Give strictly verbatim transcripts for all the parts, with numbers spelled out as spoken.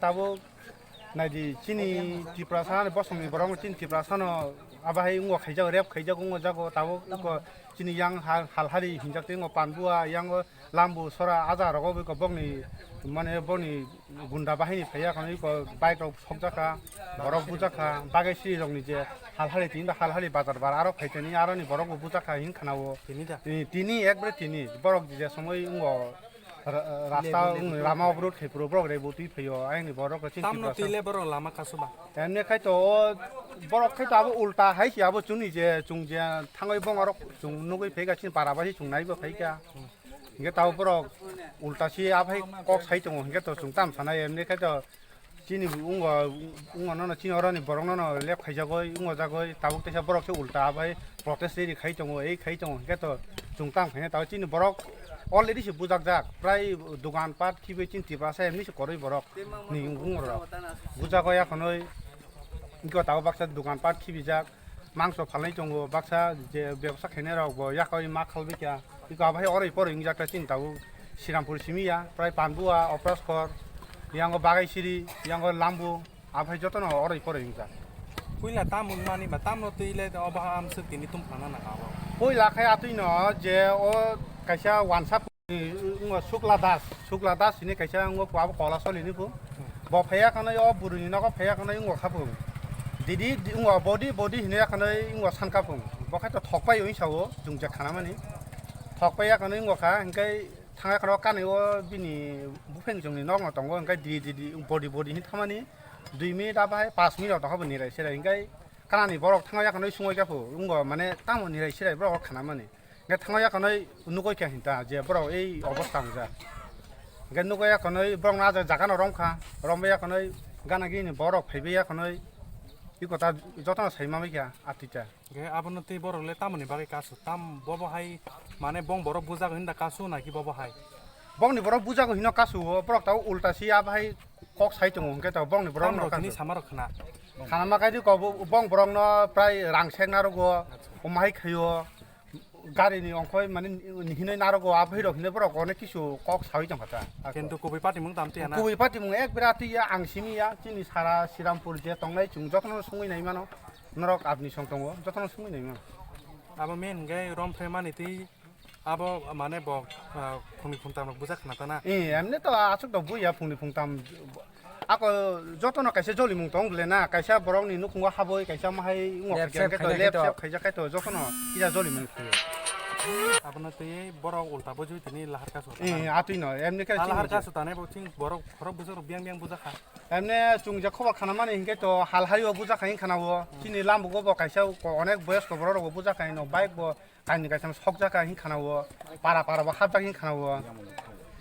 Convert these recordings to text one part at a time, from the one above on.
Tabuk naidi chini Tiprasa ni bosongni borok chini Tiprasa no abo hai wngkha khaijak, rep khaijak wngkha jago tabuk wngkha chini yang hal, hal hari hinjak tei wngkha Panbua yang o Lambu sora aja rogo wngkha bokni mane boni gunda bahini phaiya khano iko bike rok sokjak kha, borok bujak kha, bagai siri rokni je hal hari tini hal hari bazar bar aro phaitani aroni borok bo bujak kha hin khana o. Tini da? Tini, tini ekbare tini borok je somoi wngkha. Ra-, rasta Lebu, lebu, wng lebu. Lama obrot khai phuru borok rebotwi phaio, ayangni borok rok chini Tamno Tiprasa. Twi le borok lama kasu ba? Emne khai to o borok khai to abo ulta hai se abo chwngni je chwng je thangwi bong orok chwng nugwi phaikha chini para bai chwng naibo phaikha. Hmm. Hinkhe tabo borok ulta se aphai kok sai tongo hinkhe to chwng tam sanai emne khai to Chini wngwa, wngwa nono chini oroni borok nono lep khaijagoi, wngwa jagoi, tabuk teisa borok se ulta bai protest rally khai tongo, ei khai tongo, hinkhe to chwng tang khaina tabuk chini borok already se bujakjak, prai dogan pat khibi chini Tiprasa emni se koroi borok ni wngorok. Bujagoi akhonoi, wngkhe tabuk baksa dogan pat khibijak, mangso phalnai tongo, baksa je bebsa khainai rok bo yakhoi ma khalbai kha. Iko abai oroi poroi wngjak ta chini tabuk Srirampur simi ya, prai Panbua, Opraskor, yango Bagaisiri, yango Lambu, abai jotono oroi poroi wngjak. Puila tam wngmani ba tamno twi le obo amswk tini tum phanna nang abo. Puila khai atwi no je o kaisa wansa wngo Sukla Das, Sukla Das hini kaisa wngo abo kola solini phu. Bo phaiya khwnwi o bwrwini nogo phaiya khwnwi wngkha phung. Didi di-, wngkha body, body hinwi khwnwi wngkha sankha phung. Bo khai to thokpai wngwi sao, chwng je khanamani. Thokpai khwnwi wngkha, hinkhe thangya khwnwi o kanwi o bini bupheng chwngni nokno tongo, hinkhe di, di, di, body, body hinwi thamani dui minute abo hai paanch minute tongkha bo nirai serai, hinkhe kanani borok thangya khwnwi sungwi kha phung, wngkha mane tamo nirai serai borok khanamani. Hingke thango yakonoi nugoi kha hinta je borok ei obostha wngjak. Hingke nugoi yakonoi borok no ah jaga no romkha, rombai yakonoi gana gini borok phaibai yakonoi iko ta jotono sai mamai kha atita. Hingke abono tei borok le tamoni bagwi kasu tam bobo hai mane bong borok bujago hinda kasu naki bobo hai? Bongni borok bujago hino kasu o borok tabuk ulta si abo hai kok sai tongo hingke tabuk bongni borok no kasu. Samarok khna. Khana ma kaidi ko bo-, bong borok no prai rang sek narogo, omo hai khaio. Gari ni ongkhoi mane hinwi narogo, abo hai rok hinwi borok onek kisu kok sawi tongkha ta. Kintu kubui patimung tam tiya na? Kubui patimung ek bera tiya ang simi ya, chini sara Srirampur je tongnai chwng jotono sungwi nai mano, norok abni song tongo, jotono sungwi nai mano. Abo main hwnkhe rom phremani twi abo mane bo, ah, phungni phungtam rok bujak khna ta na? Eh, emne to aswk to buya phungni phungtam. Ako jotono kaisa jolimung tong bole na, kaisa borokni nukhungo haboi, kaisa mahai wngok Lep khe sep khe to, khaina lep khe to. Sep khaijak khe to jotono kisa jolimung khe. Abono twi borok ulta bujui tini lahar kasu. Eh, atwi no, emni khe ah, chini lahar je. Kasu tanai bo chini borok khorok bwswk rok biyang biyang bujak kha. Emne chwng je khobor khana mani hinkhe to hal hario bujak kha hin khana o. Hmm. Chini lambugo bo kaisa ko-, onek boyosko borok rok bo bujak kha hino, bike bo Kaini kaisa sokjak kha hin khana o, para para bo hapjak hin khana o.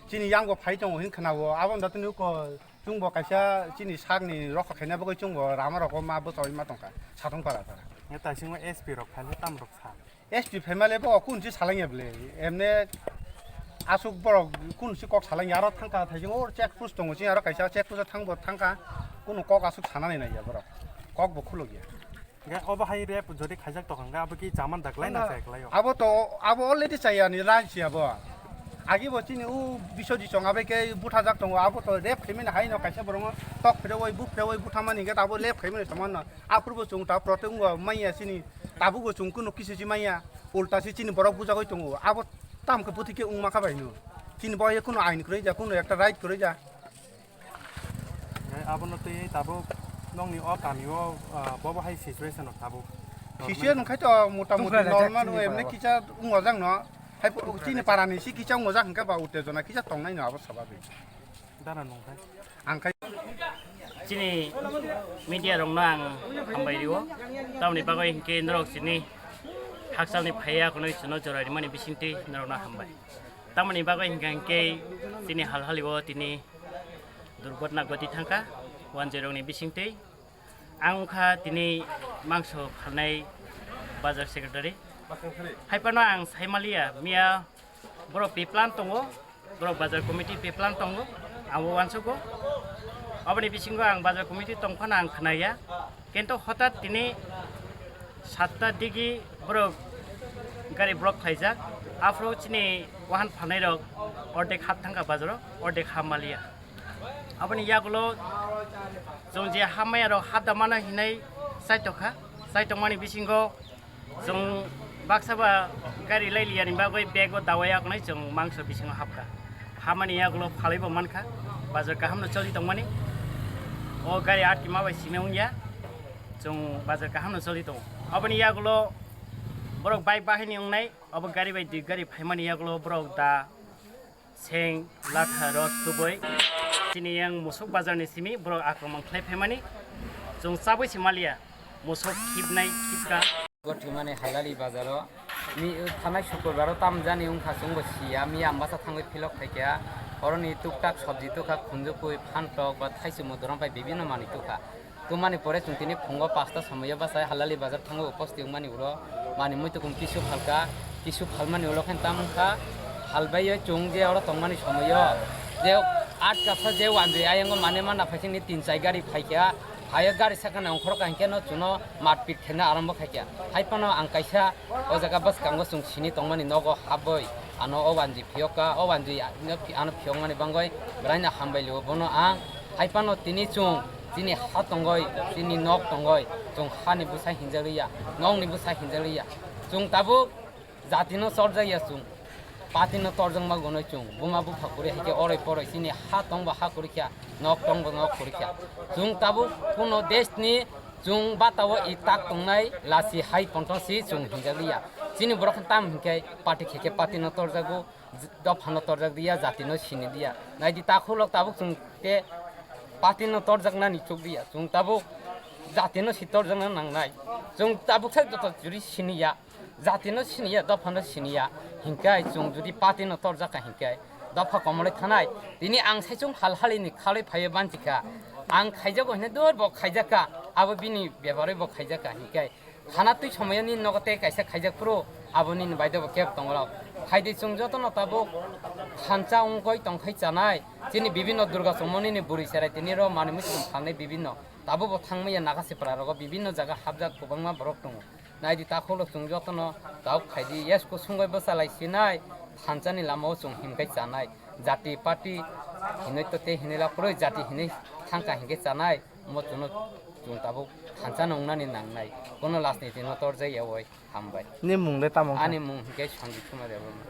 Chini yang bo phai tongo hin khana o. Abo wngkha tini uko chwng bo kaisa chini sakni rokha khaina bagwi chwng bo rama rok o ma bwchaui ma tongkha satung para para. Nge taisingma S P rok phaile tam rok sa. S P phaima le bo kun si salangya bwle. Emne aswk borok kun si kok salangya aro thangkha thaising o check post tongo chini aro kaisa check post o thang bo thangkha kunu kok aswk sanani naiya borok. Kok bo khulukya. Hingke obo hai rape jodi khaijak tongkha hingke abo ki chaman da klai na chaya klai o? Abo to, abo already chaya ni line si abo. Agi bo chini u Biswajit chong abai khe buthajak tongo, abo to rape khaimani hai no kaisa borok no tok phirewoi, bu phirewoi buthamani hingke abo rape khaimani saman no. Aphuru bo chwng ta protect wngwa manya chini, tabuk bo chwng kunu kisi si manya, ulta si chini borok bujagoi tongo. Abo tam khe bwtwi khe wngma kha bai no. Chini bo ye kunu ain kwrwi ja, kunu ekta right kwrwi ja. Eh, abono twi tabuk nokni o kami o, ah, bobo hai situation rok tabuk. Situation khai to mota moti normal o, emne kisa wngojak no. Hai chini para ni si kisa wngojak hingke ba uttejona kisa tongnai no abo sababi. Dana nung khai. Ang khai. Chini media rok no ang hambai rio. Tamoni bagwi hingke norok chini hakchal ni phaiya khwnwi chwngno jora rimani bisingtwi norok no hambai. Tamoni bagwi hingka hingke chini hal hali o tini durgotna goti thangkha, wanjwi rokni bisingtwi. Ang wngkha tini mangso phalnai bazar secretary. Hai phano ang sai maliya, miya borok pe plan tongo, borok bazar committee pe plan tongo, ang bo uansugo. Aboni bisingo ang bazar committee tong phano ang khnaya. Kintu hotat tini satta digi borok gari block khlaijak. Aphuru chini wahan phalnai rok ordek hap thangkha bazaro, ordek hap maliya. Aboni yagulo Chwng je hamya rok hapda mano hinwi chai tongkha, chai tongmani bisingo chwng baksa ba gari lai liyani bagwi bag o dawai yaknai chwng mangso bisingo hapkha. Hamani yagulo phalwi bo mankha, bazar kaham no choli tongmani. O gari atki ma bai simi wngya, chwng bazar kaham no choli tongo. Aboni yagulo borok bike bahini wngnai, obo gari bai dui gari phaimani yagulo borok da seng, latha, rot, tubui. Chini yang musuk bazar ni simi borok akromon khlai phaimani. Chwng chabwi se maliya, musuk khibnai khibka. Gothimani halali bazaro mi thanai sukrubaro tamjani wngkha chwngbo siya, mi ambasa thangwi philok phaikha. Oroni tuktak sobji tukha, khunjukui, phantok ba thaichwmo dorom bai bibinno manwi tukha. Tumani pore chwng tini phungo pasta somoio bachai halali bazar thango uposti wngmani uro mani muitukung kisu phalka, kisu phalmani ulo khe tamo wngkha halbaiyo chwng je oro tongmani somoio je aat kasa je wanjwi ayango mane mana phaisingni tin chai gari phaikha, hayo gari sakani ongkhorokha hinkhe no chwngno matpit khaina arambo khaikha. Haiphano ang kaisa o jaga bwskango chwng sini tongmani nogo habwi ano o wanjwi phiyokha, o wanjwi ano phiyokmani bangwi bwraino hambai lio bono ang. Haiphano tini chwng chini ha tongoi, chini nok tongoi, chwng hani bwsa hinjaliya, nokni bwsa hinjaliya. Chwng tabuk jatino chorjakya chwng, patino torjakma gonoi chwng, buma bupha kwrwi hai khe oroi poroi chini ha tongbo ha kwrwikha, nok tongbo nok kwrwikha. Chwng tabuk kuno deshni chwng batao i tak tongnai lasi hai pontong si chwng hinjaliya. Chini borok khe tam hinkhe party khe khe patino torjago, dophano torjak diya, jatino sini diya. Naidi takhulok tabuk chwng te patino torjaknani chuk diya. Chwng tabuk jatino si torjakna nangnai. Chwng tabuk sai joto juri siniya. Jatino siniya, dophano siniya. Hinkai chwng judi patino torjakha hinkai dopha komoloi thanai. Tini ang sai chwng hal halini khalwi phaiwi banchikha. Ang khaijago hwnwi dor bo khaijakha. Abo bini bebarwi bo khaijakha hinkai. Khana twi somoyo nini nogo tei kaisa khaijak phuru abo nini bai debo kebo tongorok. Phaidi chwng jotono tabuk thansa wngkoi tongkhai chanai. Chini bibinno Durga Chomoni ni bwrwi cherai tini ro manwi muitum phalnai bibinno. Tabukbo thangmaya Nagasipra rogo bibinno jaga hapjak kwbangma borok tongo. Naidi takhulok chwng jotono tabuk phaidi yesku sungoi bwchalai sinai thansani lamao chwng himkhai chanai. Jati party hinwi to tei hinwi laphurwi jati hinwi thangkha hinkhe chanai. Omo chwngno chwng tabuk thansa nungnani nangnai, bono rajniti no torjak yaui hambai. Ni mung le tamo wngkha? Ani mung hinkhe Sanjit Kumar Debbarma.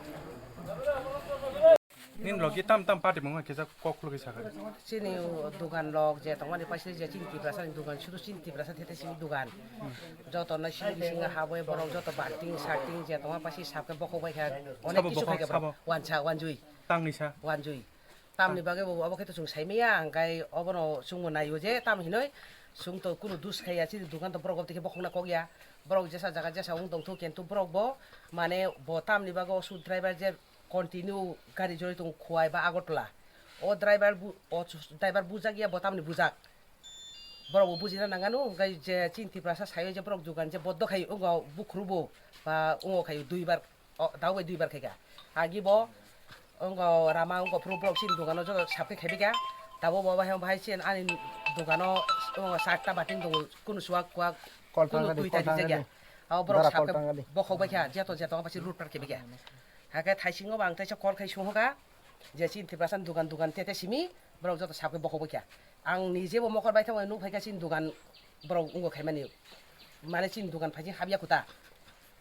Nini logi tam tam party mung kisa kok khulugwi sakha. Chini dugan lok je tongmani paisle je chini Tiprasa ni dugan, sudu chini Tiprasa thete sini dugan. Joto no sini bisingo habwi borok joto balting salting je tongma paisle sabkhe bokhok bai kha. Onek sabo kisu bokhok khai khe sabo. Wansa wanjui. Tangni sa. Wanjui. Tamni bagwi bo abo khe to chwng sai maya, hwnkhe obono chwngbo naio je tam hinwi chwng to kunu dus khaiya, chini dukan to borok bo tei khe bokhokna kok ya, borok jesa jaga jesa wng tong thung kintu borok bo mane bo tamni bagwi o sud driver je continue gari choli tongo Khowai ba Agartala, o driver bu-, o driver bujak ya bo tamni bujak, borok bo bujina nang ano, hwnkhe je chini Tiprasa saio je borok dukan je bodo khai wngo bukhuru bo ba wngo khai duibar. O, tabuk bai duibar khaikha. Agi bo, wngkha Rama, wngkha phuru borok chini dogano joto sabkhe khaibaikha. Tabuk bo bahai, bahai chini ani dogano, wngkha charta bating tongo, kunu chuwak, kuwak, kunu twi ta rijak ya. Abo borok sabkhe bokhok baikha, jeto jeto wngkha pasi road par khaibaikha. Hakhe thaisingo bo ang teisa call khai sungkha, je chini Tiprasa ni dogan, dogan tete simi, borok joto sabkhe bokhok baikha. Ang nijebo mokol baithang bai nukphaikha chini dogan borok wngkha khaimani. Mane chini dogan phaising habya kuta.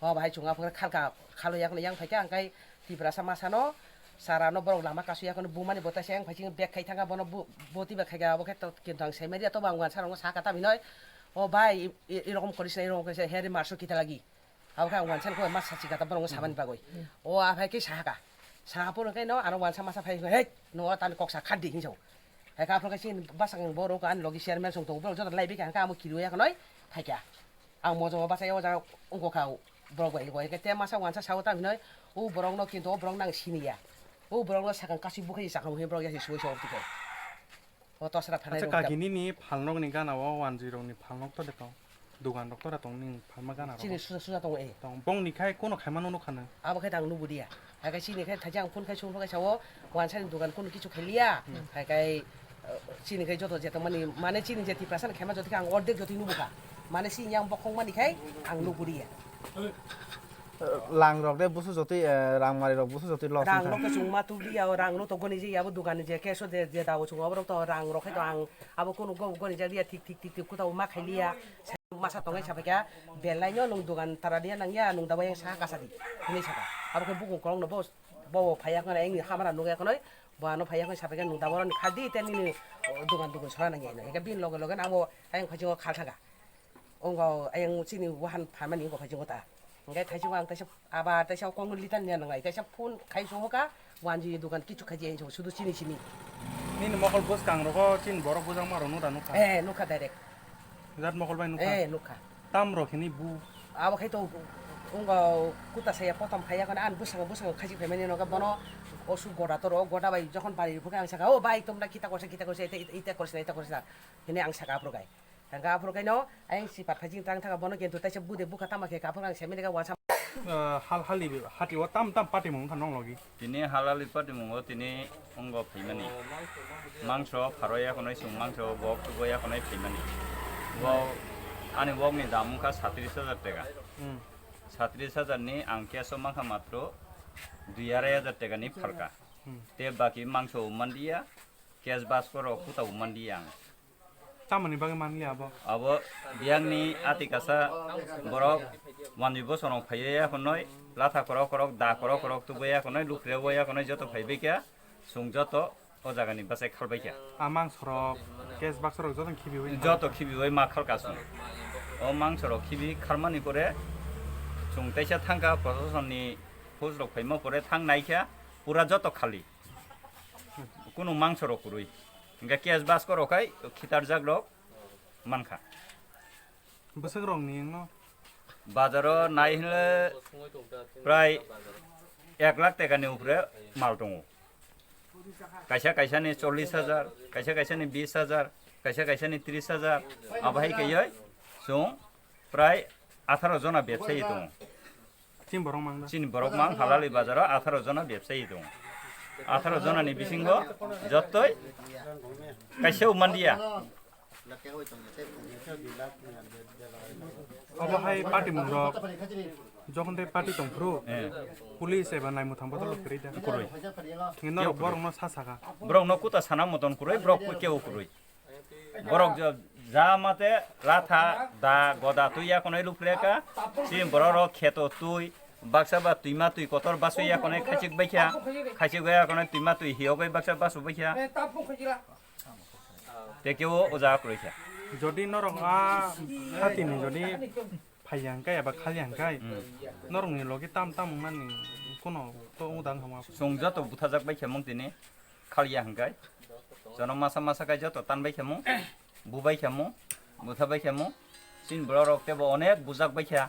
O bahai chwng aphuru khalka, khalo yakno yang phaikha, hwnkhe Tiprasa masano, sarano borok lama kasu yakno bumani bota se yang phaising bag khai thangkha, bono bu-, boti ba khaikha, abo khe to kintu ang sai manya, tobo ang wansa rokno sakha tamhinoi, "O bhai, i-, i-, irokom koris na, irokom koris na, here marso kita lagi?" Abo khe ang wansa rokno ma sachi kha ta borokno samani bagwi. O aphai khe sahaka, saha phuru khe no ano wansa masa phai, "Hei, no tani kok sa khadi," hinwi sao. Hai kha aphuru khe chini bwsakni borok ani logi chairman song tongo, borok joto lai bikha hwnkhe amo kiriwi yaknoi phaikha. Ang mojo bo bachai o jaga wngkha kha borok bai wngkha khe te masa wansa sao ta hinoi o borok no kintu o borok no ang siniya. O borok no sakang kasui bukhai sakang hinwi borok yasi suwai sa o tike. O tosra phanai. Acha rok kagini ni phalnok ni gana o wanjui rok ni phalnok to de tong. Dugan rok tora tong ning phalma gana rok. Chini suja suja tongo e. Tong bong ni khai kono khaima no nukha nang. Abo khai tang nubudiya. Hai khe chini khai thaijang phone khai sung khai sao, wansa ni dugan kono kichu khai liya. Hmm. Hai khai, eh, chini khai joto jeto mani, mane chini je Tiprasa ni khaima joto khe ang ordek joto nubukha. Mane chini yang bokhok mani khai ang nubudiya. Lang rok de busu jotwi, eh, rang mari rok busu jotwi loss wngkha. Rang rok to chwng ma tubli ya, o rang rok to goni je ya, abo dukan ni je cash o je, je dago chwng, abo rok to rang rok khai to ang abo kunu go goni jak ya, thik, thik, thik, thik, kuta o ma khai liya. Masa tongai sa phaikha, belai no nwng dukan tara dia nang ya, nwng dawai sa kasa di, hinwi saka. Abo khe bukung kolong no bo, bo phaiya khna, ang hamara nugya khna, bo ano phaiya khna sa phaikha, nwng dawai rani kha di, tei nini dukan, dukan sora nang ya, hingke bini loge loge nang bo ayang phaijingo khal saka. Ongo ayang chini wahan phamani ongo phaijingo ta. Hingke thaichung ang taisa aba taisa kong litan ya nangai taisa phone khai song ka wanji dukan kichu khaji ang sudu chini simi. Nini mokol bwskang rogo chini borok bujang ma rok nuda nukha. Eh, nukha direct. Jat mokol bai nukha. Eh, nukha. Tam rok hini bu. Abo khai to ongo kuta saya potom khaya kono an bwsang bwsang khaji phaimani noga bono osu goda to ro goda bai jokhon bari ruphuka ang saka o bai tomda kita korsa kita korsa ita ita korsa ita korsa hini ang saka aphuru gai. Hingke aphuru kaino ayang sipat phaijing tang thaka bono kintu taisa bude bukha tama khe kaphuru ang semi lega wansa. Ah, hal hali hati o tam tam patimung wngkha nong logi. Tini hal hali patimungo tini ongo phaimani. Mangso pharo ya khonoi sung mangso bok tugo ya khonoi phaimani. Bo ani bok ni dam wngkha satris hajar teka. Hmm. Satris hajar ni ang cash o mankha matro dui arai hajar teka ni phalka. Hmm. Te baki mangso mandiya cash basko rok kuta mandiya ang. Tamoni bagwi manliya abo? Abo biyangni ati kasa borok wanjwi bosongo phaiya khonoi, latha korok korok, da korok korok tubui ya khonoi, lukre bo ya khonoi, joto phaibai kha, chwng joto o jagani bachai khalbai kha. A mangsorok, cash box rok joto khibiwi. Joto khibiwi ma khalka chwng. O mangsorok khibi kharmani pore chwng teisa thangkha, prosasonni force rok phaima pore thang naikha, pura joto khali. Kunu mangsorok kwrwi. Hingke cash basko rok khai khitarjak rok mankha. Bwswk rokni wngno? Bazaro nai hwnle prai ek lakh tekani upre mal tongo. Kaisa kaisani chollish hajar, kaisa kaisani bish hajar, kaisa kaisani trish hajar, abo hai kaiwi chwng prai atharo jona bebsai tongo. Chini borok mang da? Chini borok mang Halali bazaro atharo jona bebsai tongo. Atharo jona ni bisingo jottoi kaisa mandiya. Obo hai party mung rok, jokhon tei party tong phuru, eh, police eba naimwthang bodol rok kwrwi da. Kwrwi. Thwngwi norok borok no sa saka. Borok no kuta sana moton kwrwi, borok kebo kwrwi. Borok ja, ja mate latha da goda twi ya khonoi luk phleka. Si borok rok kheto twi baksa ba twima twi kotor basui ya khonoi khachik baikha. Khachik ya khonoi twima twi hiyogoi baksa basu baikha. Te kebo o jaga kwrwi kha. Jodi norok a hati ni jodi phaiya hwnkhe eba khaliya hwnkhe, hmm, norokni logi tam tam wngnani kuno to wngdang hama. Chwng joto buthajak bai khe mung tini khaliya hwnkhe, jono masa masa khe joto tan bai khe mung, bu bai khe mung, butha bai khe mung, chini borok rok tebo onek bujak bai khe.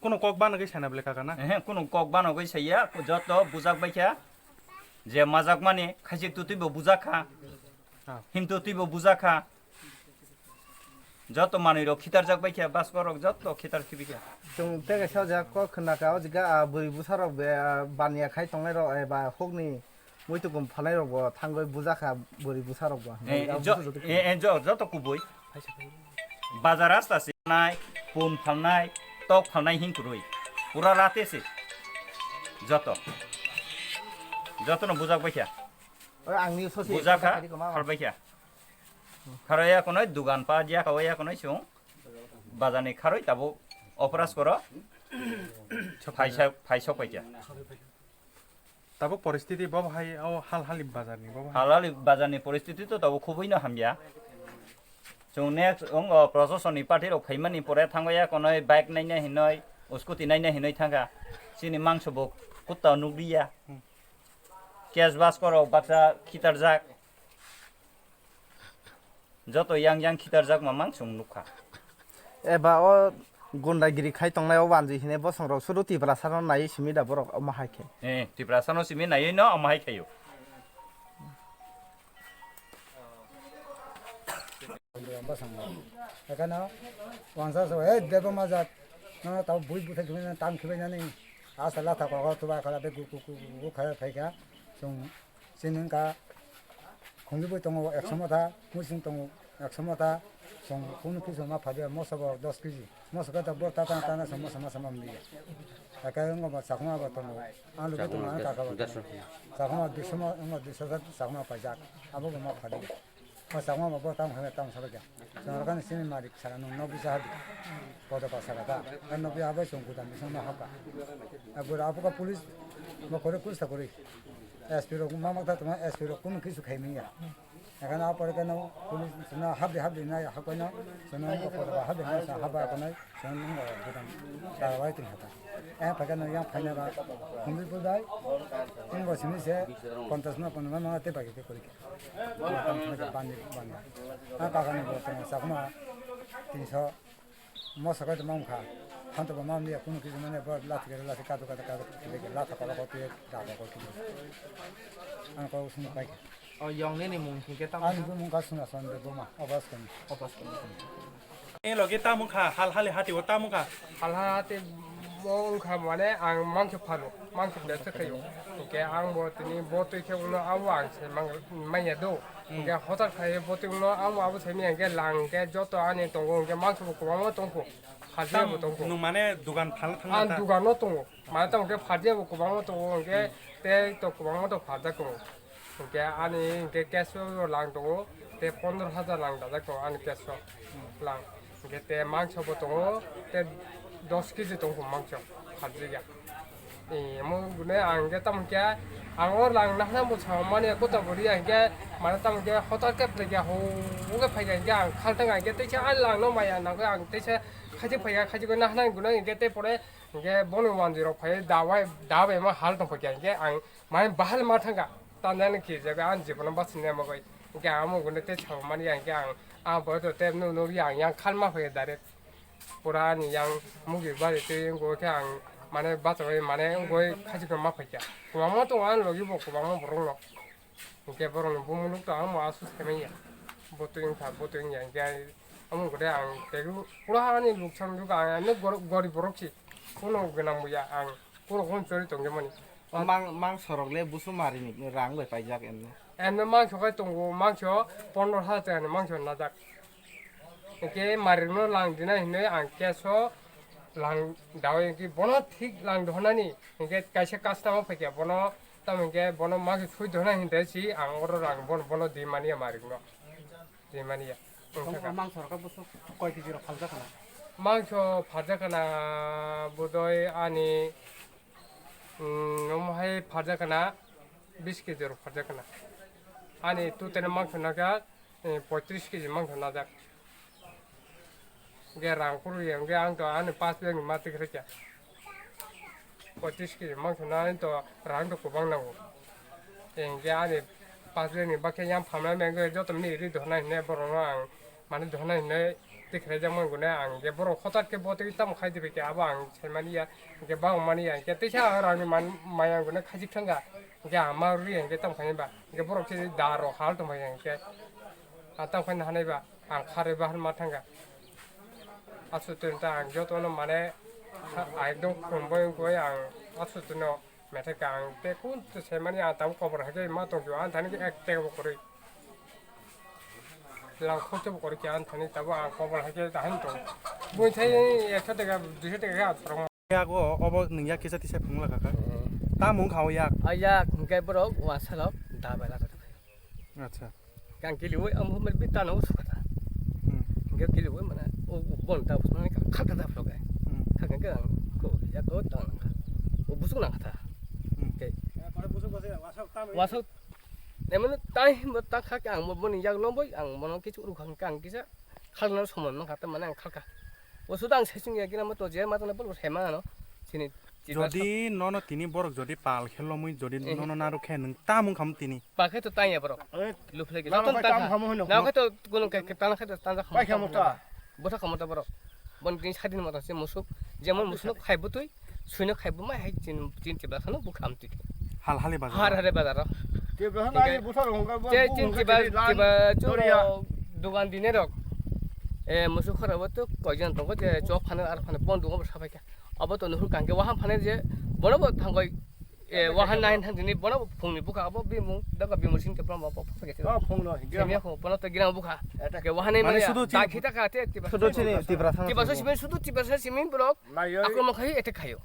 Kuno kok banogwi sana bele kaka na? Ehe, kuno kok banogwi saiya, joto bujak bai khe, je majak mani khaisik tu twibo bujak kha, ah, him tu twibo bujak kha. Joto manwi rok khitarjak bai khe, basko rok joto khitar khibi khe. Chwng tei kaisa o jaga kok khna kha, o jaga, ah, bwrwi bwsa rok be, ah, baniya khai tongnai rok, eh, ba hokni muitu kum phalnai rok bo thangwi buja kha bwrwi bwsa rok bo. Eh, ah, jo-, busa joto eh, eh, jo-, joto kubui. Bazar rasta se nai, pun phalnai, tok phalnai hin kwrwi. Pura rate se. Joto. Joto no bujak bai kha. Oi, ang ni sosi. Buja kha, kari koma. Phal bai kha. Kharwi ya khonoi dugan pa ya kha, ya khonoi chwng bazar ni kharwi tabuk operas koro. Phaisa, phaisok pai kha. Tabuk poristiti bo hai o hal hali bazar ni bo hai. Hal hali bazar ni poristiti to tabuk khubui no hamya. Chwng next wng o proshasoni party rok phaimani pore thangwi ya khonoi bike naina hinoi, scooty naina hinoi thangkha. Chini mangso bo kutta nukliya. Hmm. Cash basko rok baksa khitarjak. Joto yang yang khitarjak mamang chwng nukha. Eba o gundagiri khai tongnai o wanjwi hinwi bosong rok suru Tiprasa no naiwi simi da borok omo hai khe. Eh, Tiprasa no simi naiwi no omo hai khaio. Ekheno wangsa so, "Hey, Debma jat, nono tamo bui buthai khibainani, tam khibainani, asa latha kok tuba khala be gu, gu, gu, gu, gu khala phaikha, chwng chini wngkha, Khumjubui tongo ekso motha, muising tongo ekso motha, chwng kunu kisu ma phadiya, moso bo dos kg. Moso khe ta bor ta ta ta na sa moso masa mam liya. Aka ngo ba chakma ba tongo. Ang logi tongo ang kaka ba tongo. Chakma duiso ma, ngo duiso sa chakma paijak. Abo bo ma phadiya. O chakma ba bor tam khabe tam sa kya. Chwng kani sini malik sara nung nokbi sa hadi. Podo pa sara ta. Nokbi abo chwng kudan bisong ma haka. Abura abuka police mo kore kusta kore. S P rok ma mak ta tuma S P rok kunu kisu khai miya. Ekhane apore khe no police no habdi habdi nai hakoino, sono ko ko habdi nai sa haba ko nai, sono no budam ta wai tin hata. Eh, phaikhe no yang phaina ba, humbi pudai, tin bo simi se, kontas no kono ma te bagi ke kori ke. Bandi, bandi. Ah, kaka ni bo tong sakma, tinso. Moso khe tongma wngkha. Hanto bo mamliya kunu kisu mane bo lathi khe lathi kadu kadu kadu khe khe latha kolo kho twi da kho kho twi. Ang kok sung pai khe. O yong nini mung hingke tamo Ani kha? Bumung kha Suna Son de Buma, Obas kani. Obas kani. Ni logi tamo kha, hal hali hati o tamo kha. Hal hati mo wngkha mane ang mangso phano, mangso besa khayo. Hingke ang bo tini bo twi khe ulo abo ang se mang manya do. Hingke hotar khai bo twi ulo abo abo se mi hingke lang hingke joto ani tongo hingke mangso bo kwbangma tongkho. Pharjak bo tongo. Nwng mane dugan phal thangma ta? Ang dugan no tongo. Mane tamo khe pharjak bo kwbangma tongo, hwnkhe tei to kwbangma to pharjak tongo. Hwnkhe ani hwnkhe cash o lang tongo, tei pondro hajar lang dajak tongo ani cash o lang. Hwnkhe tei mangso bo tongo, tei dos kg tongo mangso pharjak ya. Ee, omo gune ang hwnkhe tamo khe ang o lang nahna bo sao mani kota bo riya hwnkhe mane tamo khe hotar khe phlai khe ho, o khe phai khe hwnkhe ang khaltang hwnkhe teisa a lang no maya nangkhe ang teisa Khachi phaiya, khachi khe nahna gwnang hwnkhe tei pore hwnkhe bono manjwi rok phaiwi dawai, dabai ma hal tong phaiya hwnkhe ang mai bahal ma thangkha. Tanjani khe jaga ang jibono bachini ya mogoi. Hwnkhe ang mogoi tei sabo mani ya hwnkhe ang, ang boyot tei nukya ang yang khan ma phaiya direct. Pura ani yang mugi bari tei wngkha khe ang mane bachawai mane wngkha khachi khe ma phaikha. Kwbangma tongo ani logi bo kwbangma borok no. Hwnkhe borokni bumung nuk tong ang mo aswk saimanya. Bo twi wngkha, bo twi wngya, hwnkhe ang, omo wngkha de ang tei pura ani luksa nukha ang, ani gor-, gorib borok si. Kuno gwnang bo ya ang, kuro kung chori tongya mani. Mang, mangso rok le busu mari ni rang bai paijak emne. Emne mangso khai tongo, mangso pondro hajar taka ni mangso najak. Hwnkhe mari no lang dinai hinwi ang cash o lang dawi hwnkhe bono thik lang dohonani. Hwnkhe kaisa customer phaikha bono, tamo hwnkhe bono mangso sui dohna hinwi si ang oro rang bono, bono di mani ya marik no. Di mani ya. Tong o mangso rok busu koi kg rok phaljak khna? Mangso phaljak khna bodoi ani, mm, omo hai phaljak khna bis kg rok phaljak khna. Ani total mangso nakha, eh, poitris kg mangso najak. Hwnkhe rang phuru ya, hwnkhe ang to ani pas bag ni ma tikhe rwkya. Poitris kg mangso na ani to rang to kwbang nango. Hwnkhe ani pas bag ni bakhe yang phamna hwnkhe joto mili ri dohna hinwi borok no ang mane dohna hinwi tikhe rwjak mani gune ang hwnkhe borok hotat khe bo tei tamo khai di bai khe abo ang sai mani ya, hwnkhe bang mani ya, hwnkhe teisa ang rang ni man maya gune khaijik thangkha, hwnkhe ang ma rw ya, hwnkhe tamo khai ba, hwnkhe borok se da rok hal tong bai ya, hwnkhe ang tamo khai na hanai ba. Ang kharwi bahan ma thangkha. Aswk twi ta ang jotono mane ha-, ekdom khum bai wngwi ang aswk twino methai ka ang tei kun twi saimani ang tabuk kobor hai khe ma tongkhe ang thani khe ek teka bo kwrwi. Lang khorcha bo kwrwi khe ang thani tabuk ang kobor hai khe ta han tong. Buini thai ekso teka duiso teka khe ang sorong. Yak o, obo nwng yak kisa tisa phunukla kaka. Hmm. Tamo wngkha o yak? A yak hwnkhe borok uansalo da bai laka. Acha. Kang kiliwi amo mer bi tano usukata. Hmm. Hwnkhe kiliwi mane o bon ta usukmani kang khalka ta phlogai. Hmm. Kha kang kang ko yak o tang nangkha. O busuk nangkha ta. Hmm. Ke. Wasok. Nemani tai bo ta kha kang mo boni yak lomboi ang mono kichu uru kang kang kisa. Khalna somoi mankha, tamani ang khalkha. O suda ang sesung ya gina mo to je ma tana bol he ma ano. Sini. Jodi nono tini borok jodi pal khe lomwi jodi nono narwk khe nwng tam wngkham tini. Pal khe to tanya borok. Luphle gina tam tam khamo hino. Na khe to gulung khe tana khe to tanja khamo. Pai khamo ta. Botha khamo ta borok. Bon tin sadin mo ta se musuk. Jemon musuk khai butui. Suino khai buma hai chin, chin chibla khano bu kham twi. Hal hali bazar. Har hali bazar. Tibla khano ai buthar hongka bu. Che chin chibla, chibla churo dogan dine rok. E musu khora bo to koijon tongo je chok phano ar phano bon dungo sabai kha. Abo to nuhur kangke waham phane je bono bo thangoi Eh, wahan nahin thang dini bono phungni bukha abo bimung daga bimung sing te pram abo phage te. Oh, phungno, Semia ko bono to girang bukha. Ke wahan nai Mane mane sudu da chini, khita ka te tiba. Sudu chini Tipra sama Tiba so sama. Simen sudu tiba so simen borok. Nayo. Akromon khai ete khayo.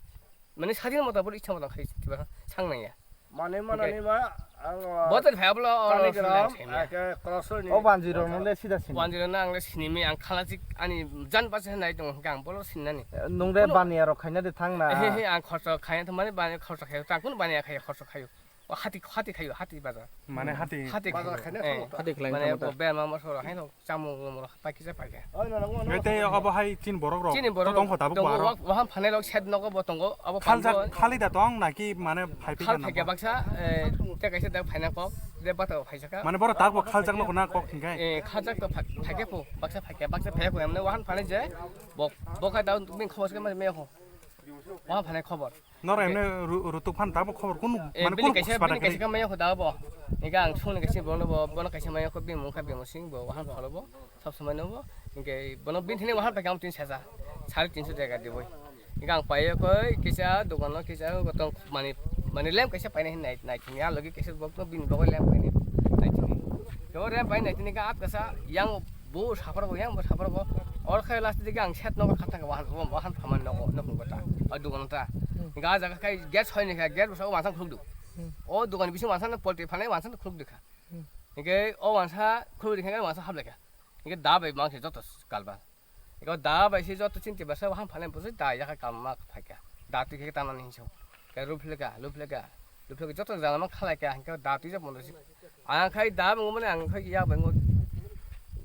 Mane sadin mota bor ichha mota khai tiba sang nang ya. Mane mana Okay. ni ma ang Botor phai ablo oro Kaligram, sing nang semia. Ake cross ni. O banjiro mole sida sini. Wanjiro na ang le sinimi ang khalajik ani jan basa nai tong hingke ang bolo sinnani. Nung de Kuno baniya rok khaina de thang na. He he ang khorsa khaya to mane bani khorsa khayo ta kun baniya khaya khorsa khayo. O hati hati khayo hati baza. Mane hati. Hati Baza khayo. khaina Eh, thang ta. Hati khlaina Mane thang ta. bo berma mosoro haino chamung moro pakisa pakya. Oi, no, no, no, Ngai tei no. Abo hai chin borok rok. Chini borok To tongkho tabuk tongo, bo aro. Wak-, waham phanai rok side nogo bo tongo, abo Khaljak phanai bo. Khalida tong naki mane phai phai Khal kha phaikya nang. Baksa, eh, te kaisa dak phaina kok, te bata bo phaisaka. Mane borok tak bo khaljak no na kok hingkai. Eh, khaljak to phai-, phaikya po, baksa phaikya, baksa phaikya po, emne waham phanai je, bo, bo khai dao bini khobor se ma me ho. Waham phanai khobor. Noro emne ru-, rutuk phan tabuk khobor kunu, Eh, mane bini kunu kaisa, khobor bini kaisa khe maya kho da bo. Ega ang sung ni kaisa bono bo, bono kaisa maya kho bini mung kha bini sing bo, wahang kholo bo, sab samai no bo. Inke bono bini thini wahang pekam tin sesa, sare tinso taka di boi. Ega ang paye koi kaisa dokan no kaisa gotong mani, mani lem kaisa paine hin nai, nai thini a logi kaisa bok no bini bok lem paine nai thini. Yo lem paine nai thini ka at kasa yang Bo sapor bo yang bo sapor bo. Or khai last dige ang set nogo khatta wahan wahan phaman nogo nokung kota. O dugon ta. Hmm. Ga jaga khai gate soi ni kha gate bo sa wansa khuluk du. Hmm. O dugon bisi wansa no polti phanai wansa no khuluk dikha. Hmm. Inke o wansa khuluk dikha wansa hap lekha. Inke da bai mang se joto kalba. Inke da bai se joto chinti basa wahan phanai bo se da ya kha kam ma phaikha. Da tu khe tanani hinso. Ke ruphleka, ruphleka, ruphleka joto jana ma khalai kha, hingke da twi jak mondo si. Ang khai da bo mane ang khai ya bo ngo.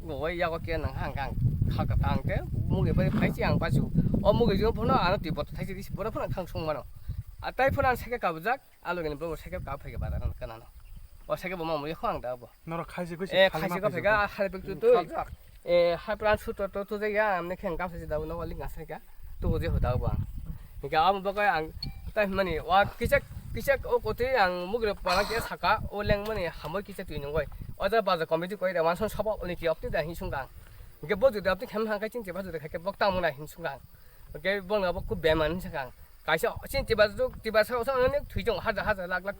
Ngo wai ya ko ke nang hang kang kha ka tang te, mugi bai phai si ang pasu. O mugi jung phono ano twi bot thai si, bono phono khang sung mano. A tai phono ang sake kabujak, alo gani bo sake ka phai ka ba da kana no. O sake bo ma mo ya khang da bo. Norok khaisi khuisi Eh, khalima khaisi ka khaisi phega, ko. Hari pek tu tu. Khaljak. Eh, hai plan shoot to tu jaya, amne kheng kam se da no wali ngas ka. Tu je hoda ba. Hingke amo bagai ang tai mani wa kichak kichak o koti ang mugre pala ke saka o leng mani hamoi kichak tu nungoi. O da baza committee koi da wanson sabo oni ti opti da hin sungang. Hingke bo juda opti khem hangkai chin che ba juda khai ke bok ta mona hin sungang. Hingke bo na bo ku beman hin sungang. Kaisa chin che ba ju ti ba sa sa ne thui jong hajar hajar lakh lakh.